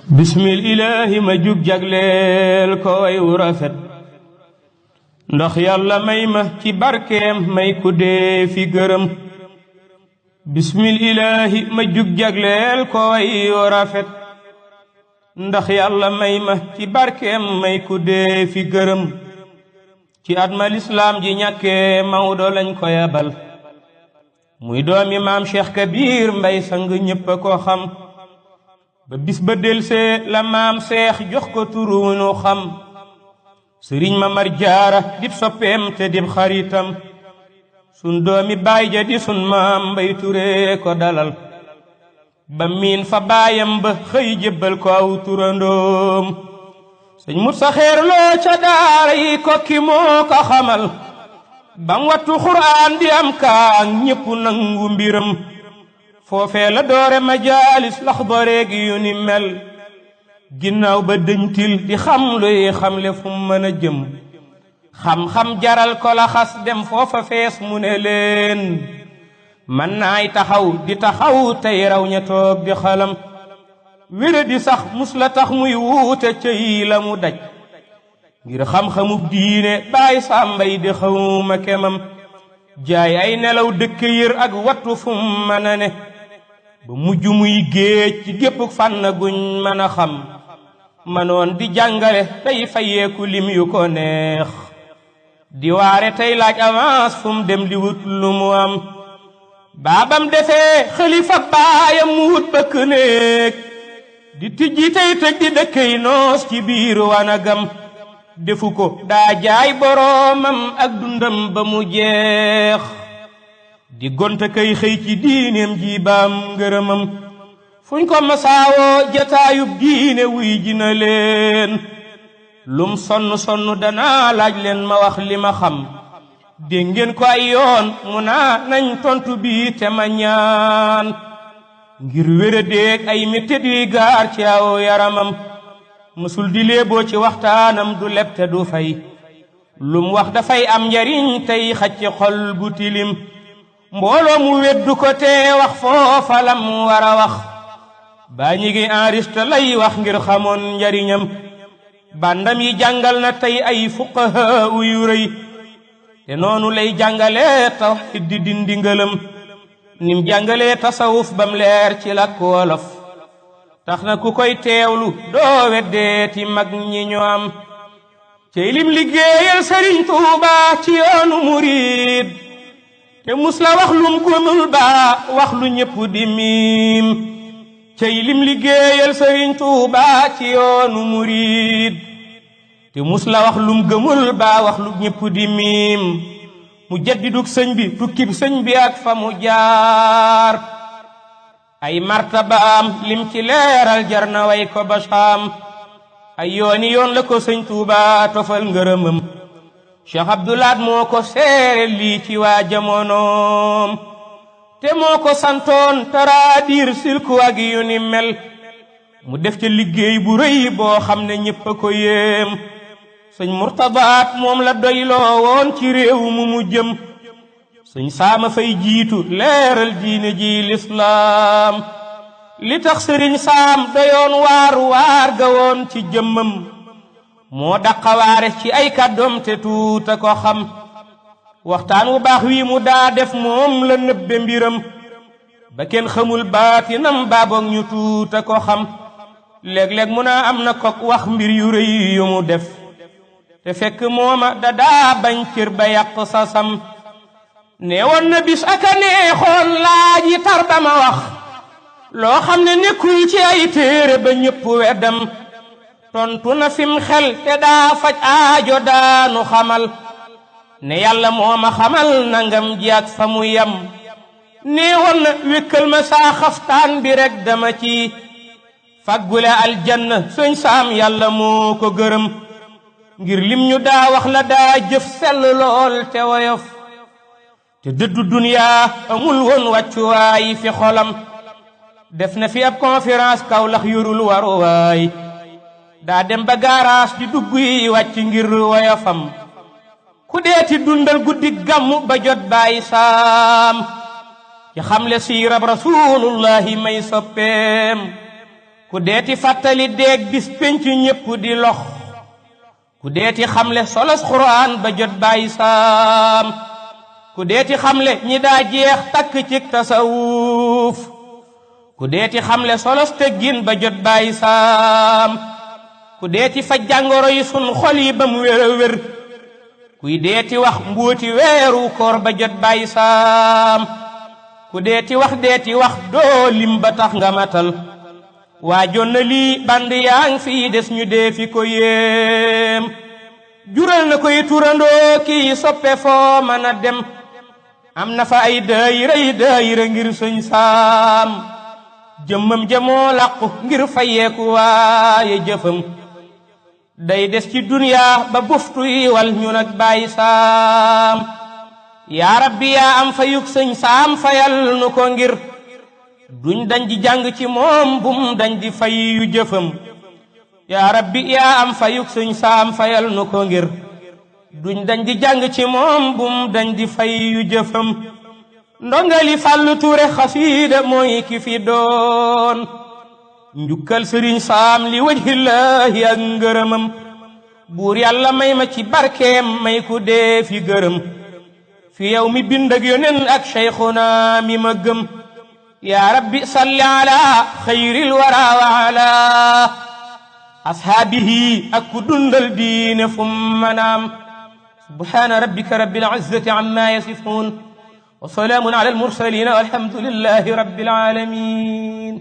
bismil ilaahi ma jug jagleel ko way wu rafet ndax yàlla may ma ci barkeem may ku dee fi gërëm bismil ilaahi ma jug jagleel ko way wu rafet ndax yàlla may ma ci barkeem may ku dee fi gërëm ci at ma lislaam ji ñàkkee Mawdo lañ ko yabal muy doomi maam Cheikh Kabir Mbay sang ñépp a ko xam ba bis ba delsee la maam Seex jox ko turu nu xam sëriñ Mamar Jaara dib soppeem te dib xaritam sun doomi baay ja di sun maam Mbay Ture ko dalal ba miin fa baayam ba xëy jébbal ko aw turandoom sëñ mut sa xeer loo ca daara yi kokki moo ko xamal bam wattu xuraan di am kaang ñépp nangu mbiram foofee la doore majaalis laxdare gi yu ni mel ginnaaw ba dëñtil di xam luy xamle fu mën a jëm xam-xam jaral ko la xas dem foofa fees mu ne leen man naay taxaw di taxaw tey raw ña toog di xalam wére di sax mus la tax muy wuute cëy la mu daj ngir xam-xamub diine baay sàmbay di xawma kemam jaay ay nelaw dëkk yër ak wattu fu mën a ne ba mujj muy géej ci gépp fànn guñ mën a xam manoon di jàngale tey fayeeku lim yu ko neex di waare tey laaj avance fu mu dem di wut lu mu am baabam defee xalifa baayam mu wut bëkk néeg di tijji tey tëj di dëkkay noos ci biir wanagam defu ko daa jaay boroomam ak dundam ba mu jeex di gonta kay xëy ci diineem ji baam ngërëmam fuñ ko masaawoo jataayub diine wuy jina leen lum sonn danaa laaj leen ma wax li ma xam dégg ngeen ko ay yoon mu naa nañ tontu bi te ma ñaan ngir wéra déeg ay mettit yuy gaar ci aw yaramam mësul di léeboo ci waxtaanam du leb te du fay lum wax dafay am njariñ tey xacc xol bu tilim mbooloo mu weddu ko te wax foofa lam war a wax baa ñi ngi enregistré lay wax ngir xamoon njariñam bandam yi jàngal na tey ay fuqaha yu rëy te noonu lay jàngale tawhid di dindi ngëlëm nim jàngale tasawuf bam leer ci làkk wolof tax na ku koy teewlu doo weddeeti mag ñi ñu am cey lim liggéeyal Sëriñ Tuuba ci yoonu murid te mus la wax lum gëmul baa wax lu ñépp di miim cey lim liggéeyal Sëriñ Tuuba ci yoonu murid te mus la wax lum gëmul baa wax lu ñépp di miim mu jaddidug sëñ bi tukkib sëñ bi ak fa mu jaar ay martabaam lim ci leeral jar na way ko basaam ay yooni yoon la ko sëñ Tuuba tofal ngërëmam Cheikh Abdoulaat moo ko seere lii ci waa jamonoom te moo ko santoon taraadir silku ak yu ni mel mu def ca liggéey bu rëy boo xam ne ñépp a ko yéem sëñ Murtabaat moom la doyloo woon ci réew mu jëm sëñ saama fay jiitu leeral diine ji lislaam li tax sëriñ saam doyoon waar ga woon ci jëmmam moo daqawaare ci ay kàddoom te tuuta ko xam waxtaan wu baax wi mu daa def moom la nëbbe mbiram ba kenn xamul baatinam baaboog ñu tuuta ko xam léeg-léeg mu naa am na kok wax mbir yu rëy yu mu def te fekk mooma da daa bañ cër ba yàq sasam nee woon na bis aka neexoon laaj yi tar ba ma wax loo xam ne nekkul ci ay téere ba ñépp weddam tontu na fim xel te daa faj aajo daanu xamal ne yàlla moo ma xamal nangam ji ak fa mu yam nee woon na wékkal ma saa xaftaan bi rek dama ci faggule aljanna sëñ saam yàlla moo ko gërëm ngir lim ñu daa wax la daa jëf sell lool te woyof te dëddu duniyaa amul woon wàccuwaay fi xolam def na fi ab conférence Kawlax yorul waruwaay daa dem ba gaaraas di dugg yi wàcc ngir woyofam ku deeti dundal guddi gàmmu ba jot bàyyi saam ci xamle siirab rasulullahi may soppeem ku deeti fàttali deeg bis penc ñépp di lox ku deeti xamle solos Qur'an ba jot bàyyi saam ku deeti xamle ñi daa jeex takk ci tasawuf ku deeti xamle solos teggin ba jot bàyyi saam ku deeti faj jàngoro yi sun xol yi ba mu wér a wér kuy deeti wax mbuuti weeru koor ba jot bàyyi saam ku deeti wax doo lim ba tax nga matal waajoon na lii band yaa ngi fii des ñu dee fi ko yéem jural na koy turandoo kii soppe foo mën a dem am na fa ay daayira ngir sëñ saam jëmmam jëmoo làqu ngir fayeeku waaye jëfam day des ci duniya ba buftu yi wal ñu nag bàyyi saam yaa rabbi yaa am fayuk sëñ saam fayal nu ko ngir duñ dañ di jàng ci moom bum dañ di fay yu jëfam yaa rabbi yaa am fayuk sëñ saam fayal nu ko ngir duñ dañ di jàng ci moom bum dañ di fay yu jëfam ndongali Fàllu Ture xasiida mooy ki fi doon njukkal sëriñ saam li wajhillaahi ak ngërëmam buur yàlla may ma ci barkeem may ku dee fi gërëm fi yow mi bind ak yonen ak cheikhuna mi ma gëm yaa rabbi salli ala xayril wara wa ala ashaabihi ak ku dundal diine fum manaam subhaana rabbika rabbil izzati amma yasifuun wa salaamun ala al mursaliin walhamdulillahi rabbil aalamiin